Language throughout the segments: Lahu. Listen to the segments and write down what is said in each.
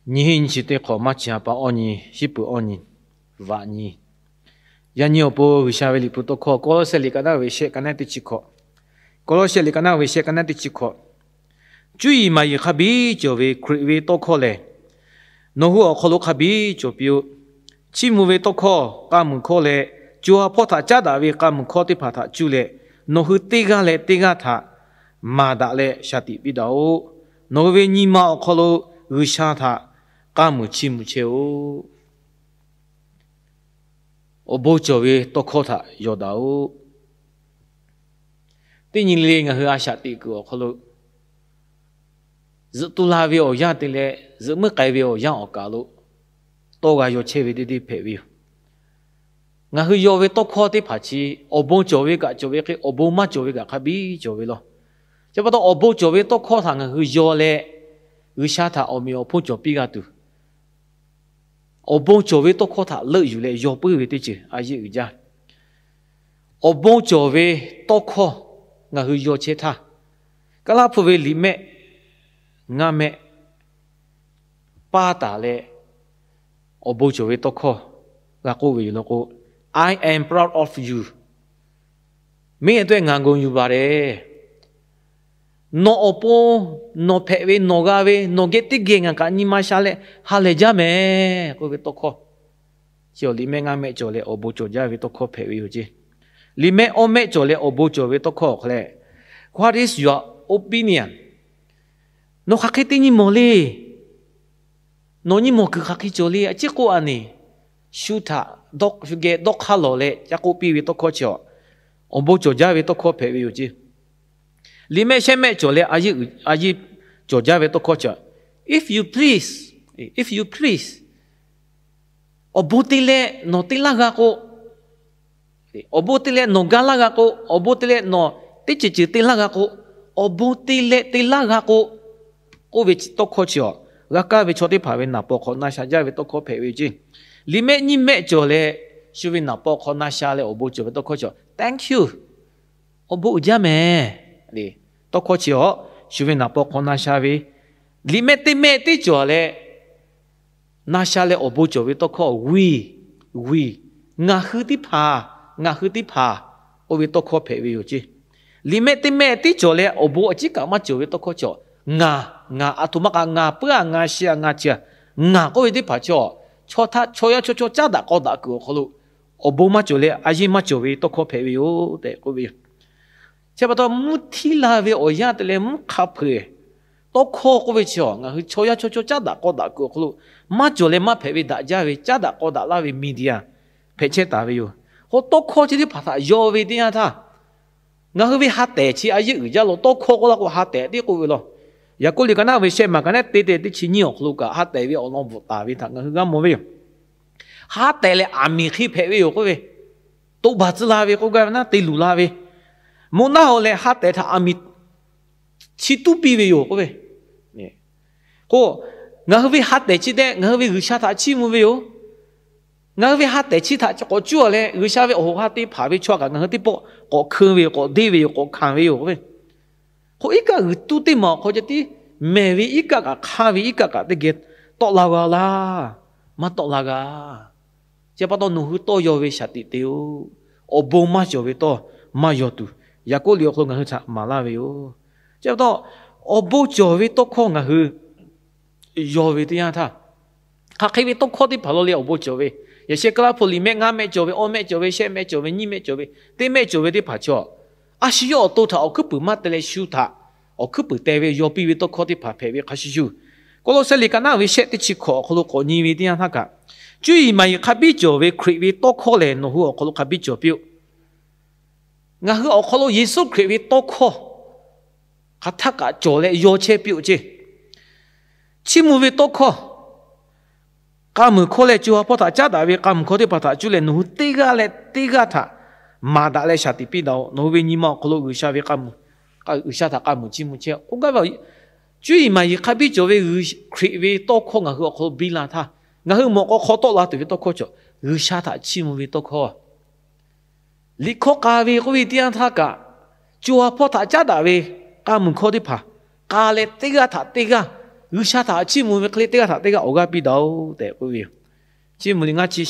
Nyiˇ hinˉ nyiˇ chi teˇ hk'awꞈ maˇ chi ha pa awˇ nyi, hiˉ peuˬ awˇ nyi, vaꞈ nyi. Yaꞈ nyi awˬ pon G'uiˬsha ve liꞈ hpu tawˇ hkawˇ Kawˇlawˇsehꞈ liꞈ ka naˆ ve shehˆ ka naˆ teˇ chi hkawꞈ, Kawˇlawˇsehꞈ liꞈ ka naˆ ve shehˆ ka naˆ teˇ chi hkawꞈ, Cuˇ yiˍ maˍ yiˍ hk'a biˇ cawˬ ve Hkriꞈ ve tawˇ hkawˇ lehˬ, nawˬ hui awˬ hk'aw lo hk'a biˇ cawˬ piˇ-oˆ. Chiˇ mvuh ve tawˇ hkawˇ, k'a muiˬ hkawˇ leh co ha hpawˇ htaꞈ caˉ daꞈ ve k'a muiˬ hkawˇ teˇ hpaˍ htaꞈ cuˇ leh, nawˬ hui teˇ g'aˇ leh teˇ g'aˇ htaꞈ maˍ daꞈ leh shaˍ tiꞈ piˇ daꞈ-oꞈ. Nawˬ hui ve nyi ma awˬ hk'aw lo G'uiˬsha htaꞈ k'a muiˬ chiˇ mvuh chehˇ-oˆ. Awˬ bon cawˬ ve tawˇ hkawˇ htaꞈ yaw daꞈ-oꞈ. Teˇ nyi le ngaˬ hui a shaꞈ teꞈ kuiˬ awˬ hk'aw lo zuhꞈ tu la ve awˬ yanˇ te leh zuhꞈ meuˇ k'ai ve awˬ yanˇ awˬ kaˬ lo tawˇ g'a yaw chehˇ ve teˇ deˇ hpehꞈ ve yoˬ. Ngaˬ hui yaw ve tawˇ hkawˇ teˇ hpaˍ chi awˬ bon cawˬ ve kaꞈ cawˬ ve hk'e, awˬ bon maˇ cawˬ ve kaꞈ hk'a biˇ cawˬ ve law. Chi pa taw awˬ bon cawˬ ve tawˇ hkawˇ htaꞈ ngaˬ hui yaw leh, G'uiˬsha htaꞈ awˬ meꞈ awˬ hponˇ cawˬ piˇ g'a tuˬ, awˬ bon cawˬ ve tawˇ hkawˇ htaꞈ leuˆ yuˬ leh yaw puiˉ ve teˇ ceuˬ a yeˇ uiˍ jaˇ. Awˬ bon cawˬ ve tawˇ hkawˇ ngaˬ hui yaw chehˇ htaˇ, Kaˇlaˇ hpu ve liꞈ mehˆ ngaˇ mehˆ paˇ taˍ leh, awˬ bon cawˬ ve tawˇ hkawˇ g'a k'oˆ ve yoˬ law k'o, I am proud of you. Mehˆ g'a tuˆ-e ngaˬ gonˍ yuˬ baˬ leh, nawˬ awˬ pon, nawˬ hpehꞈ ve, nawˬ g'a ve, nawˬ geh teˇ geh ngaˬ kaꞈ nyi ma sha leh ha lehˬ jaˇ mehˍ k'oˆ ve tawˇ hkawˇ. Chi awˬ liꞈ mehˆ ngaˇ mehˆ cawˬ leh awˬ bon cawˬ jaˇ ve tawˇ hkawˇ hpehꞈ ve yoˬ ceˇ. Liꞈ mehˆ awˇ mehˆ cawˬ leh awˬ bon cawˬ ve tawˇ hkawˇ awˬ hk'aw leh, What is your opinion? Nawˬ hk'aˬ hk'e te nyi mawˬ le. Nawˬ nyi mawˬ kuiˬ hk'aˬ hk'e cawˬ le. A ciˉ k'oˆ a neˬ, shu htaꞈ, shu geh dawˇ hk'aˇ lawˬ leh ca k'oˆ piˇ ve tawˇ hkawˇ chi, awˬ bon cawˬ jaˇ ve tawˇ hkawˇ hpehꞈ ve yoˬ ceˇ. Liꞈ mehˆ shehˆ mehˆ cawˬ leh a yeˇ cawˬ jaˇ ve tawˇ hkawˇ chi, if you please, if you please, awˬ bon te leh nawˬ te laˇ g'a k'o, awˬ bon te leh nawˬ ga laˇ g'a k'o, awˬ bon te leh nawˬ teˇ ceuˬ ceuˬ te laˇ g'a k'o, awˬ bon te leh te laˇ g'a k'o, k'oˆ ve tawˇ hkawˇ chi, g'a kaˇ ve chaw teˇ hpaˍ ve naˍ paw hk'awꞈ na sha jaˇ ve tawˇ hkawˇ hpehꞈ ve yoˬ ceˇ. Liꞈ mehˆ nyiˇ mehˆ cawˬ leh, shu ve naˍ paw hk'awꞈ na sha leh awˬ bon cawˬ ve tawˇ hkawˇ chi, Thank you. Awˬ bon uiˍ jaˇ mehˍ. Tawˇ hkawˇ chi, shu ve naˍ paw hk'awꞈ na sha ve. Liꞈ mehˆ teˇ mehˆ teˇ cawˬ leh, na sha leh awˬ bon cawˬ ve tawˇ hkawˇ, we, we, ngaˬ hui teˇ hpaˍ, ngaˬ hui teˇ hpaˍ, oˇ ve tawˇ hkawˇ hpehꞈ ve yoˬ ceˇ. Liꞈ mehˆ teˇ mehˆ teˇ cawˬ leh awˬ bon a ciˉ kaꞈ maˇ cawˬ ve tawˇ hkawˇ chi, ngaˬ, ngaˬ, aˬ htoꞈ ma k'aꞈ ngaˬ puiˉ-a, ngaˬ shi-a, ngaˬ chi-a, ngaˬ k'oˆ ve teˇ hpaˍ chi, chaw htaꞈ chaw yaˇ chaw chaw caˉ daꞈ k'aw daꞈ kuiˬ awˬ hk'aw lo awˬ bon maˇ cawˬ leh a yeˇ maˇ cawˬ ve tawˇ hkawˇ hpehꞈ ve yoˬ tehꞈ k'oˆ ve yoˬ. Chi pa taw mvuhˇ htiˇ la ve awˬ yanˇ te leh mvuhˇ hk'a hpeuꞈ tawˇ hkawˇ k'oˆ ve chi, ngaˬ hui chaw yaˇ chaw chaw caˉ daꞈ k'aw daꞈ kuiˬ awˬ hk'aw lo maˇ cawˬ leh maˇ hpehꞈ ve daꞈ jaˇ ve caˉ daꞈ k'aw daꞈ laˇ ve media hpehꞈ chehˇ taˍ ve yoˬ. K'o tawˇ hkawˇ chi teˇ hpaˍ htaꞈ yaw ve teˇ yanˇ htaˇ, ngaˬ hui ve ha tehˬ chi a yeˇ uiˍ jaˇ law. Tawˇ hkawˇ k'oˆ laˇ k'o ha tehˬ tiˉ k'oˆ ve law. Yaˍkoˆ liꞈ ka naˆ ve shehˆ maˍ ka naˆ teˇ te teˇ chi nyiˇ awˬ hk'aw lo kaꞈ ha tehˬ ve awˬ lawn bvuhꞈ taˍ ve htaꞈ ngaˬ hui g'a mawˬ ve yoˬ. Ha tehˬ leh aˬ miˍ hk'e hpehꞈ ve yoˬ k'oˆ ve, toꞈ baˬ tcuh la ve k'oˆ gaˇ ve naˉ te luˬ la ve, mvuhˇ naw haꞈ leh ha tehˬ htaꞈ aˬ miˍ chi tuˉ piˇ ve yoˬ k'oˆ ve. K'o, ngaˬ hui ve ha tehˬ chi tehꞈ ngaˬ hui ve G'uiˬsha htaꞈ chiˇ mvuh ve yoˬ. Ngaˬ hui ve ha tehˬ chi htaꞈ k'awꞈ cuˇ-a leh G'uiˬsha ve awˬ hoꞈ ha te hpanˍ ve chaw kaꞈ ngaˬ hui teˇ pawˆ k'awꞈ hkeu ve yoˬ, k'awꞈ deˇ ve yoˬ, k'awꞈ hkanˍ ve yoˬ k'oˆ ve. K'o iˉ kaˆ g'uiˬ tuˇ teˇ maˬ awˬ hk'aw ceh tiˉ mehˬ ve iˉ kaˆ kaꞈ hk'aˇ ve iˉ kaˆ kaꞈ teˇ geh tawˆ la g'a laˇ, maˇ tawˆ la g'a. Chi pa taw nawˬ hui tawˇ yaw ve shaˍ tiꞈ te-o. Awˬ bon maˇ cawˬ ve tawˇ maˇ yaw tuˬ, Yaˍkoˆ liꞈ awˬ hk'aw lo ngaˬ hui htaꞈ maˍ laˇ ve yoˬ. Chi pa taw awˬ bon cawˬ ve tawˇ hkawˇ ngaˬ hui yaw ve teˇ yanˇ htaˇ, hk'aˬ hk'e ve tawˇ hkawˇ teˇ hpaˍ lo leh awˬ bon cawˬ ve, yaꞈ sheh Kaˇlaˇ hpu liꞈ mehˆ ngaˇ mehˆ cawˬ ve, awˇ mehˆ cawˬ ve, shehˆ mehˆ cawˬ ve, nyiˇ mehˆ cawˬ ve, teˇ mehˆ cawˬ ve teˇ hpaˍ chi, a shu yawˇ awˬ to htaꞈ awˬ hkuiˉ puiˍ maˇ te leh shu htaꞈ awˬ hkuiˉ puiˍ te ve yaw piˇ ve tawˇ hkawˇ teˇ hpaˍ hpehꞈ ve hk'a shuˍ shuˍ, Kawˇlawˇsehꞈ liꞈ ka naˆ ve shehˆ teˇ chi hkawꞈ awˬ hk'aw lo k'awꞈ nyi ve teˇ yanˇ htaˇ kaꞈ, cuˇ yiˍ maˍ yiˍ hk'a biˇ cawˬ ve Hkriꞈ ve tawˇ hkawˇ lehˬ nawˬ hui awˬ hk'aw lo hk'a biˇ cawˬ piˇ-oˆ. Ngaˬ hui awˬ hk'aw lo Yeˍsuˆ Hkriꞈ ve tawˇ hkawˇ hk'aˬ htaˇ kaꞈ cawˬ leh yaw chehˇ piˇ-oˆ ceˇ. Chiˇ mvuh ve tawˇ hkawˇ, k'a muiˬ hkawˇ leh co ha hpawˇ htaꞈ caˉ daꞈ ve k'a muiˬ hkawˇ teˇ hpaˍ htaꞈ cuˇ leh nawˬ hui teˇ g'aˇ leh teˇ g'aˇ htaꞈ maˍ daꞈ leh shaˍ tiꞈ piˇ daꞈ-oꞈ. Nawˬ hui ve nyi ma awˬ hk'aw lo G'uiˬsha ve k'a muiˬ, G'uiˬsha htaꞈ k'a muiˬ chiˇ mvuh chehˇ k'oˆ gaˇ ve, cuˇ yiˍ maˍ yiˍ hk'a biˇ cawˬ ve Hkriꞈ ve tawˇ hkawˇ ngaˬ hui awˬ hk'aw lo biˇ la htaˇ, ngaˬ hui mawꞈ k'aw hk'aw tawˆ la tuˬ ve tawˇ hkawˇ cawˬ, G'uiˬsha htaꞈ chiˇ mvuh ve tawˇ hkawˇ. Liꞈ hkawˇ k'a ve k'oˆ ve teˇ yanˇ htaˇ kaꞈ, co ha hpawˇ htaꞈ caˉ daꞈ ve k'a muiˬ hkawˇ teˇ hpaˍ k'a leh teˇ g'aˇ htaꞈ teˇ g'aˇ G'uiˬsha htaꞈ chiˇ mvuh ve hk'e le teˇ g'aˇ htaꞈ teˇ g'aˇ awˬ g'aˇ piˇ daꞈ-oˬ tehꞈ k'oˆ ve yoˬ. Chiˇ mvuh le ngaˇ chi,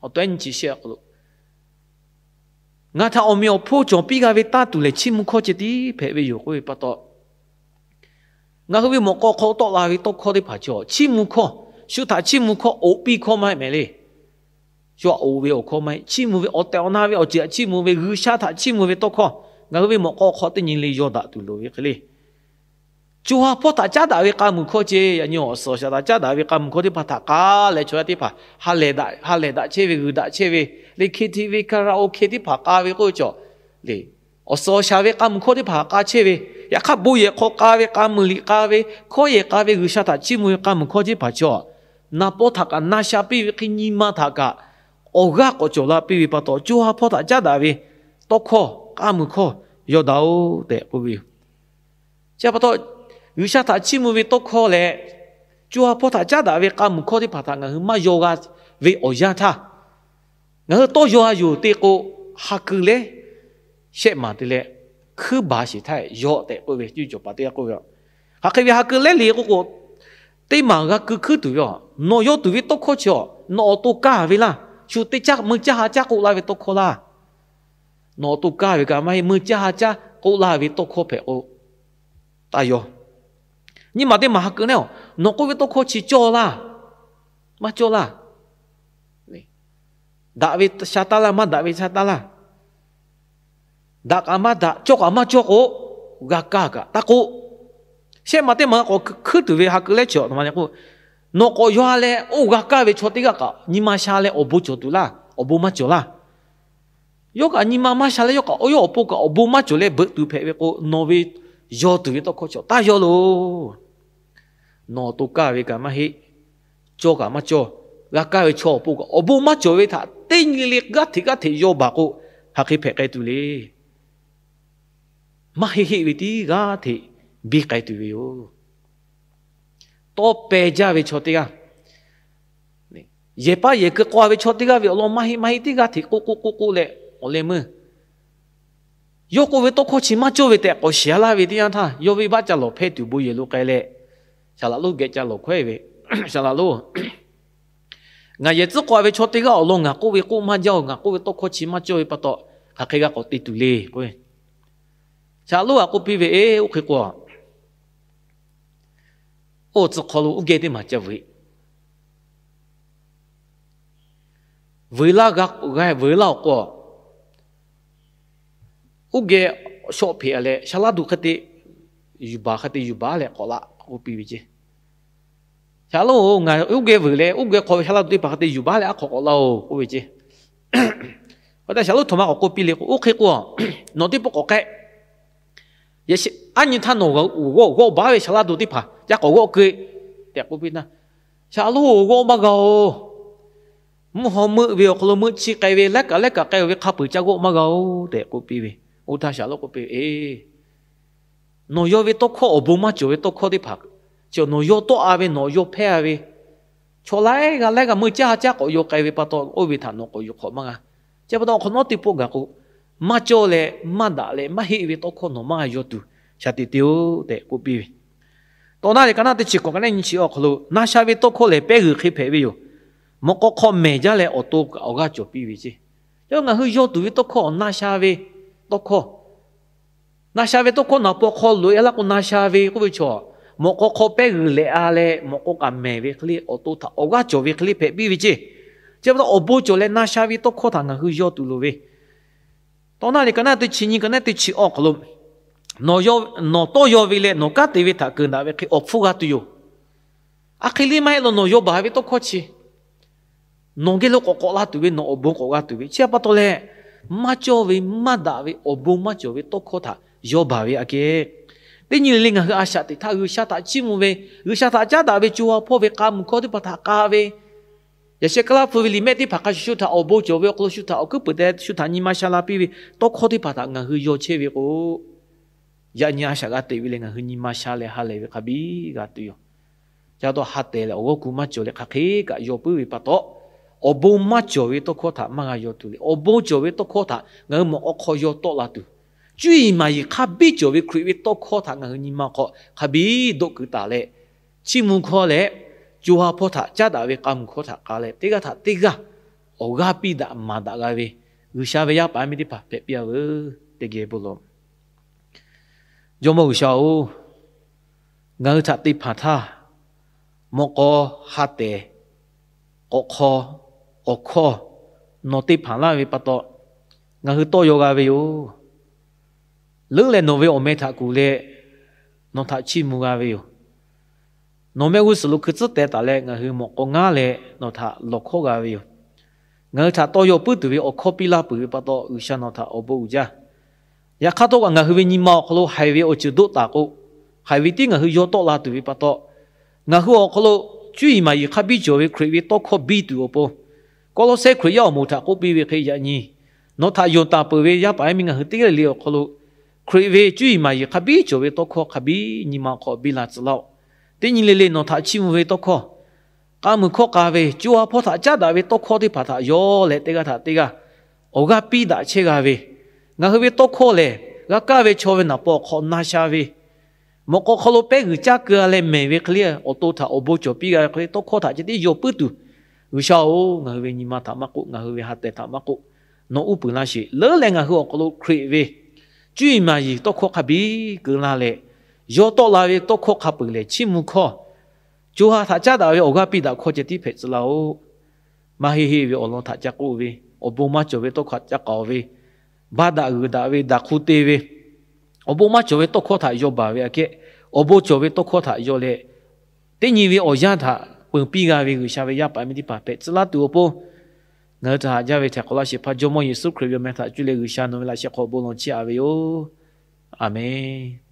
awˬ tawehˉ nyi chi shehˆ k'o lo, ngaˬ htaꞈ awˬ meꞈ awˬ hponˇ cawˬ piˇ g'a ve tanˇ tuˬ lehˬ, chiˇ mvuh hkawˇ ceh tiˉ hpehꞈ ve yoˬ k'oˆ ve pa taw, ngaˬ hui ve mawꞈ k'aw hk'aw tawˆ la ve tawˇ hkawˇ teˇ hpaˍ chaw chiˇ mvuh hkawˇ, shu htaꞈ chiˇ mvuh hkawˇ oꞈ piˇ hkawˇ maˇ heˆ mehˍ le. Shu htaꞈ oꞈ ve awˬ hkawˇ maˇ heˆ. Chiˇ mvuh ve awˬ tehˬ awˬ na ve awˬ ceuˬ htaꞈ chiˇ mvuh ve G'uiˬsha htaꞈ chiˇ mvuh ve tawˇ hkawˇ ngaˬ hui ve mawꞈ k'aw hk'aw teˇ nyi le yaw daꞈ tuˬ loˍ ve hk'e le. Co ha hpawˇ htaꞈ caˉ daꞈ ve k'a muiˬ hkawˇ ceh, yaꞈ nyi awˬ suhˍ awˬ shaˍ htaꞈ caˉ daꞈ ve k'a muiˬ hkawˇ teˇ hpaˍ htaꞈ k'a leh chaw yaˇ teˇ hpaˍ ha lehˬ daꞈ chehˇ ve, g'uiˬ daꞈ chehˇ ve, le hk'e hti ve karaoke teˇ hpaˍ k'a ve k'oˆ ve chaw le, awˬ suhˍ awˬ shaˍ ve k'a muiˬ hkawˇ teˇ hpaˍ k'a chehˇ ve, yaꞈ hk'aˇ bon yehˬ hk'aw k'a ve, k'a muiˬ liꞈ k'a ve, hkawˇ yehˬ k'a ve, G'uiˬsha htaꞈ chiˇ mvuh ve k'a muiˬ hkawˇ teˇ hpaˍ chaw, naˍ paw htaꞈ kaꞈ na sha piˇ ve hk'e, nyi ma htaꞈ kaꞈ awˬ g'aˇ k'awꞈ cawˬ la piˇ ve pa taw, co ha hpawˇ htaꞈ caˉ daꞈ ve tawˇ hkawˇ k'a muiˬ hkawˇ yaw daꞈ-oˬ tehꞈ k'oˆ ve yoˬ. Chi pa taw, G'uiˬsha htaꞈ chiˇ mvuh ve tawˇ hkawˇ leh co ha hpawˇ htaꞈ caˉ daꞈ ve k'a muiˬ hkawˇ teˇ hpaˍ htaꞈ ngaˬ hui maˇ yaw g'a ve awˬ yanˇ htaˇ, ngaˬ hui tawˇ yaw a yoˬ te k'o, ha keu lehˉ shehˆ maˬ te leh hkuiˉ baˬ sheˍ htaˇ yaw tehꞈ k'oˆ ve cuˇ cawˬ paˍ teˇ g'aˇ k'oˆ ve. Hk'aˬ hk'e ve ha keu lehˉ le k'o k'o, teˇ maˬ g'a keu hkuiˉ tuˬ ve a, nawˬ yaw tuˬ ve tawˇ hkawˇ chi a, nawˬ awˬ to kaˇ ve laˇ. Shu teˇ caˇ meuˇ caˇ ha caˇ k'oˆ laˇ ve tawˇ hkawˇ laˇ. Nawˬ awˬ to kaˇ ve kaꞈ maˇ heˆ, meuˇ caˇ ha caˇ k'oˆ laˇ ve tawˇ hkawˇ hpehꞈ k'o, taˇ yaw. Nyiˇ maˬ teˇ maˬ ha keu lehˉ a, nawˬ k'oˆ ve tawˇ hkawˇ chi cawˇ laˇ, maˇ cawˇ laˇ. Daꞈ ve sha taˇ laˇ, maˇ daꞈ ve sha taˇ laˇ. Daꞈ kaꞈ maˇ daꞈ, cawˇ kaꞈ maˇ cawˇ k'o, g'a kaˇ kaꞈ taˇ k'oˆ. Shehˆ maˬ teˇ maˬ k'awꞈ hkuiˉ tuˬ ve ha keu lehˉ chi a, nawˬ k'awꞈ yaw leh oˇ g'a kaˇ ve chaw teˇ g'aˇ kaꞈ nyi ma sha leh awˬ bon cawˬ tuˬ laˇ, awˬ bon maˇ cawˬ laˇ. Yawˇ kaꞈ nyi ma maˇ sha leh yawˇ kaꞈ, yawˇ awˬ pon kaꞈ awˬ bon maˇ cawˬ leh beuꞈ tuˬ hpehꞈ ve k'o, nawˬ ve yaw tuˬ ve tawˇ hkawˇ chi taˇ yaw loˬ. Nawˬ awˬ to kaˇ ve kaꞈ maˇ heˆ, cawˇ kaꞈ maˇ cawˇ, g'a kaˇ ve chaw awˬ pon kaꞈ awˬ bon maˇ cawˬ ve htaꞈ teˇ nyi le g'aˇ hteꞈ g'aˇ hteꞈ yaw baˬ k'o, hk'aˬ hk'e hpehꞈ k'ai tuˬ le. Maˇ heˆ heˆ ve tiˉ g'aˇ hteꞈ biˇ k'ai tuˬ ve yoˬ. Tawˇ peh jaˇ ve chaw teˇ g'aˇ, yehˬ paˇ yehˬ keu k'aw ve chaw teˇ g'aˇ ve awˬ lawn maˇ heˆ maˇ heˆ teˇ g'aˇ hteꞈ k'oˆ k'oˆ k'oˆ k'oˆ leh awˬ leh meuˇ yawˇ k'oˆ ve tawˇ hkawˇ chi maˇ cawˇ ve tehꞈ k'awꞈ shiˍ laˇ ve teˇ yanˇ htaˇ, yawˇ ve vaˆ ca lawˬ hpehˇ tuˬ bon yehˬ lo k'ai leh, Saˍ laꞈ lonˉ geh ca lawˬ hkawehˉ ve, Saˍ laꞈ lonˉ, ngaˬ yehˬ tcuhˉ k'aw ve chaw teˇ g'aˇ awˬ lawn ngaˬ k'oˆ ve k'oˆ maˇ jaˇ-oˬ. Ngaˬ k'oˆ ve tawˇ hkawˇ chi maˇ cawˇ ve pa taw, hk'aˬ hk'e g'a k'awꞈ te tuˬ le k'o, Saˍ laꞈ lonˉ a k'oˆ piˇ ve, Eˬ, oˇ hk'e k'o, oˇ tcuh hk'aw lo uˉ geh teˇ maˬ ca vuiˬ. Vuiˬ laˇ g'a, g'a vuiˬ laˇ awˬ k'o, uˉ geh shawˆ hpeꞈ leh shaˍ laˇ duˬ hk'e te yuˬ baˬ, hk'e te yuˬ baˬ leh k'awꞈ laꞈ k'oˆ piˇ ve ceˇ. Saˍ laꞈ lonˉ-oˬ, ngaˬ uˉ geh vuiˬ leh uˉ geh hk'aw ve shaˍ laˇ duˬ teˇ hpaˍ hk'e te yuˬ baˬ leh aˉ hk'aw k'awꞈ laˇ-oˬ k'oˆ ve ceˇ. Hk'e te Saˍ laꞈ lonˉ htoꞈ ma k'awꞈ k'oˆ piˇ le k'o, Oˇ hk'e k'o, nawˬ teˇ pawˆ k'awꞈ k'ehˆ. Aˉ nyi htaˇ nawˬ g'aw, g'awˆ baˬ ve shaˍ laˇ duˬ teˇ hpaˍ ca k'awꞈ g'awˆ keu tehꞈ k'oˆ piˇ htaˇ, Saˍ laꞈ lonˉ-oˬ, g'awˆ maˇ g'a-oˬ. Mvuhˇ haw meuˆ ve awˬ hk'aw lo meuˆ chi k'ai ve laiˉ kaꞈ laiˉ kaꞈ k'ai-o ve hk'a peuˬ ca g'awˆ maˇ g'a-oˬ tehꞈ k'oˆ piˇ ve. Oˇ htaˇ Saˍ laꞈ lonˉ k'oˆ piˇ ve, Eˬ, nawˬ yaw ve tawˇ hkawˇ awˬ bon maˇ cawˬ ve tawˇ hkawˇ teˇ hpaˍ chi nawˬ yaw tawˆ-a ve, nawˬ yaw hpehˇ-a ve, chaw laiˉ g'aˇ laiˉ g'aˇ meuˇ caˇ ha caˇ k'awꞈ yaw k'ai ve pa taw, oˇ ve htaꞈ nawˬ k'awꞈ yuˬ hk'awꞈ maˇ g'a. Chi pa taw awˬ hk'awꞈ nawˉ teˇ pawˆ gaˬ k'o, maˇ cawˇ leh maˇ daꞈ leh maˇ heˆ ve tawˇ hkawˇ nawˬ maˇ g'a yaw tuˬ shaˍ tiꞈ te-oˬ tehꞈ k'oˆ piˇ ve. Tawˇ naˆ leh ka naˆ teˇ chi hkawꞈ ka naˆ nyi chi awˬ hk'aw lo na sha ve tawˇ hkawˇ lehˬ pehˇ g'uiˬ hk'e hpehꞈ ve yoˬ. Mawꞈ k'aw hk'aw mehˬ jaˇ leh awˬ to kaꞈ awˬ g'aˇ cawˬ piˇ ve ceˇ. Yawˇ ngaˬ hui yaw tuˬ ve tawˇ hkawˇ na sha ve tawˇ hkawˇ, na sha ve tawˇ hkawˇ naˍ paw hk'aw loꞈ-e laˇ k'o na sha ve k'oˆ ve chaw, mawꞈ k'aw hk'aw pehˇ g'uiˬ lehꞈ-a leh mawꞈ k'aw kaꞈ mehˬ ve hk'e le, awˬ to htaꞈ awˬ g'aˇ cawˬ ve hk'e le hpehꞈ piˇ ve ceˇ. Chi pa taw awˬ bon cawˬ leh na sha ve tawˇ hkawˇ htaꞈ ngaˬ hui yaw tuˬ loˍ ve. Tawˇ naˆ leh ka naˆ teˇ chi nyi ka naˆ teˇ chi awˬ hk'aw lo, nawˬ tawˇ yaw ve leh nawˬ kanˉ te ve htaꞈ keunˍ daꞈ ve hk'e awˬ hpfuhˇ g'a tuˬ yoˬ. Aˬ hk'e le maˇ heˆ law, nawˬ yaw baˬ ve tawˇ hkawˇ chi nawˬ geh lo k'awꞈ k'awꞈ la tuˬ ve, nawˬ awˬ bon k'awꞈ g'a tuˬ ve. Chi pa taw leh, maˇ cawˇ ve maˇ daꞈ ve awˬ bon maˇ cawˬ ve tawˇ hkawˇ htaꞈ yaw baˬ ve aꞈ kehˉ, teˇ nyi le le ngaˬ hui a shaꞈ teꞈ htaˇ G'uiˬsha htaꞈ chiˇ mvuh ve, G'uiˬsha htaꞈ caˉ daꞈ ve co ha hpawˇ ve k'a muiˬ hkawˇ teˇ hpaˍ htaꞈ k'a ve, yaꞈ sheh kaˇ laˇ hpu ve liꞈ mehˆ teˇ hpaˍ hk'a shuˍ shu htaꞈ awˬ bon cawˬ ve awˬ hk'aw lo shu htaꞈ awˬ hkuiˉ puiˍ te, shu htaꞈ nyi ma sha la piˇ ve tawˇ hkawˇ teˇ hpaˍ htaꞈ ngaˬ hui yaw chehˇ ve k'o, yaꞈ nyi a shaꞈ g'a teꞈ ve leh ngaˬ hui nyi ma sha leh ha lehˬ ve hk'a biˇ g'a tuˬ yoˬ. Ca taw ha tehˬ leh awˬ g'awˇ ku maˇ cawˬ leh hk'aˬ hk'e kaꞈ yaw puiˉ ve pa taw, awˬ bon maˇ cawˬ ve tawˇ hkawˇ htaꞈ maˇ g'a yaw tuˬ le. Awˬ bon cawˬ ve tawˇ hkawˇ htaꞈ ngaˬ hui mawꞈ k'aw hk'aw yaw tawˆ la tuˬ, cuˇ yiˍ maˍ yiˍ hk'a biˇ cawˬ ve Hkriꞈ ve tawˇ hkawˇ htaꞈ ngaˬ hui nyi ma hk'aw hk'a biˇ doˆ keu taˍ leh, chiˇ mvuh hkawˇ leh co ha hpawˇ htaꞈ caˉ daꞈ ve k'a muiˬ hkawˇ htaꞈ k'a leh teˇ g'aˇ htaꞈ teˇ g'aˇ awˬ g'aˇ piˇ daꞈ maˍ daꞈ g'a ve G'uiˬsha ve yaˇ paˍ yaˇ miˇ teˇ hpaˍ hpehꞈ piˇ-a veuˬ. Teˇ geh bon lawˬ. Jawˇmawˇ G'uiˬsha-oˬ, ngaˬ hui htaꞈ te hpanˍ htaˇ, mawꞈ k'aw, ha tehˬ, k'awꞈ hk'aw, awˬ hkawˇ nawˬ te hpanˍ laˇ ve pa taw, ngaˬ hui tawˇ yaw g'a ve yoˬ. Leuˉ leh nawˬ ve awˬ meh htaꞈ kuˬ leh nawˬ htaꞈ chiˇ mvuh g'a ve yoˬ. Nawˬ mehˆ g'uˇ suhˍ lo hkui tcuhˉ teh taˍ leh ngaˬ hui mawꞈ k'aw ngaˉ leh nawˬ htaꞈ lawˬ hkawˇ g'a ve yoˬ. Ngaˬ hui htaꞈ tawˇ yaw puiˉ tuˬ ve awˬ hkawˇ piˇ laˇ peuˬ ve pa taw, G'uiˬsha nawˬ htaꞈ awˬ bon uiˍ jaˇ. Yaꞈ hk'aˇ htawˇ kaꞈ ngaˬ hui ve nyi ma awˬ hk'aw lo haiˬ ve awˬ ceuˬ doˆ taˍ k'o, haiˬ ve tiˉ ngaˬ hui yaw tawˆ la tuˬ ve pa taw, ngaˬ hui awˬ hk'aw lo cuˇ yiˍ maˍ yiˍ hk'a biˇ cawˬ ve Hkriꞈ ve tawˇ hkawˇ biˇ tuˬ awˬ pon, Kawˇlawˇsehˇ Hkriꞈ yaˇ awˬ moˍ htaꞈ k'oˆ piˇ ve hk'e, yaꞈ nyi nawˬ htaꞈ yonˍ taˍ peuˬ ve yaˇ paˍ yaˇ miˇ ngaˬ hui teˇ g'aˇ le le awˬ hk'aw lo, Hkriꞈ ve cuˇ yiˍ maˍ yiˍ hk'a biˇ cawˬ ve tawˇ hkawˇ hk'a biˇ nyi ma awˬ hk'aw biˇ la tcuh laˇ-oˆ. Teˇ nyi le le nawˬ htaꞈ chiˇ mvuh ve tawˇ hkawˇ, k'a muiˬ hkawˇ k'a ve co ha hpawˇ htaꞈ caˉ daꞈ ve tawˇ hkawˇ teˇ hpaˍ htaꞈ yaw leh teˇ g'aˇ htaꞈ teˇ g'aˇ awˬ g'aˇ piˇ daꞈ chehˇ g'a ve, ngaˬ hui ve tawˇ hkawˇ lehˬ g'a kaˇ ve chaw ve naˍ paw awˬ hk'aw na sha ve, mawꞈ k'aw hk'aw lo pehˉ g'uiˬ caˇ keu-a leh mehˬ ve hk'e le, awˬ to htaꞈ awˬ bon cawˬ piˇ g'a ve hk'e le, tawˇ hkawˇ htaꞈ ceh tiˉ yaw puiˉ tuˬ, G'uiˬsha-oˬ, ngaˬ hui ve nyi ma htaꞈ maˇ k'oˆ, ngaˬ hui ve ha tehˬ htaꞈ maˇ k'oˆ, nawˬ uˉ peunˍ laˇ sheˍ. Leuˉ leh ngaˬ hui awˬ hk'aw lo Hkriꞈ ve cuˇ yiˍ maˍ yiˍ tawˇ hkawˇ hk'a biˇ keu laˇ leh, yaw tawˆ la ve tawˇ hkawˇ hk'a peuˬ lehˬ chiˇ mvuh hkawˇ, co ha htaꞈ caˉ daꞈ ve awˬ g'aˇ piˇ daꞈ hkawˇ ceh tiˉ hpehꞈ tcuh laˇ-oˆ. Maˇ heˆ heˆ ve awˬ lawn htaꞈ ca k'oˆ ve, awˬ bon maˇ cawˬ ve tawˇ hkawˇ ca k'aoˍ ve, baˆ daꞈ g'uiˬ daꞈ ve, daꞈ hk'u te ve, awˬ bon maˇ cawˬ ve tawˇ hkawˇ htaꞈ yaw baˬ ve aꞈ kehˉ, awˬ bon cawˬ ve tawˇ hkawˇ htaꞈ yaw leh, teˇ nyi ve awˬ yanˇ htaꞈ peunˍ piˇ g'a ve G'uiˬsha ve yaˇ paˍ miˇ teˇ hpaˍ hpehꞈ tcuh laˇ tuˬ awˬ pon, ngaˬ hui htaꞈ haꞈ jaˇ ve htaiˍ hk'awꞈ laˇ shehˍ hpaˇ Jawˇmawˇ Yeˍsuˆ Hkriꞈ ve awˬ meh htaꞈ cuˇ leh G'uiˬsha nawˬ ve laꞈ sheh hk'aw bon lawˬ chiˇ aꞈ ve yoˬ. Aˍmenˍ.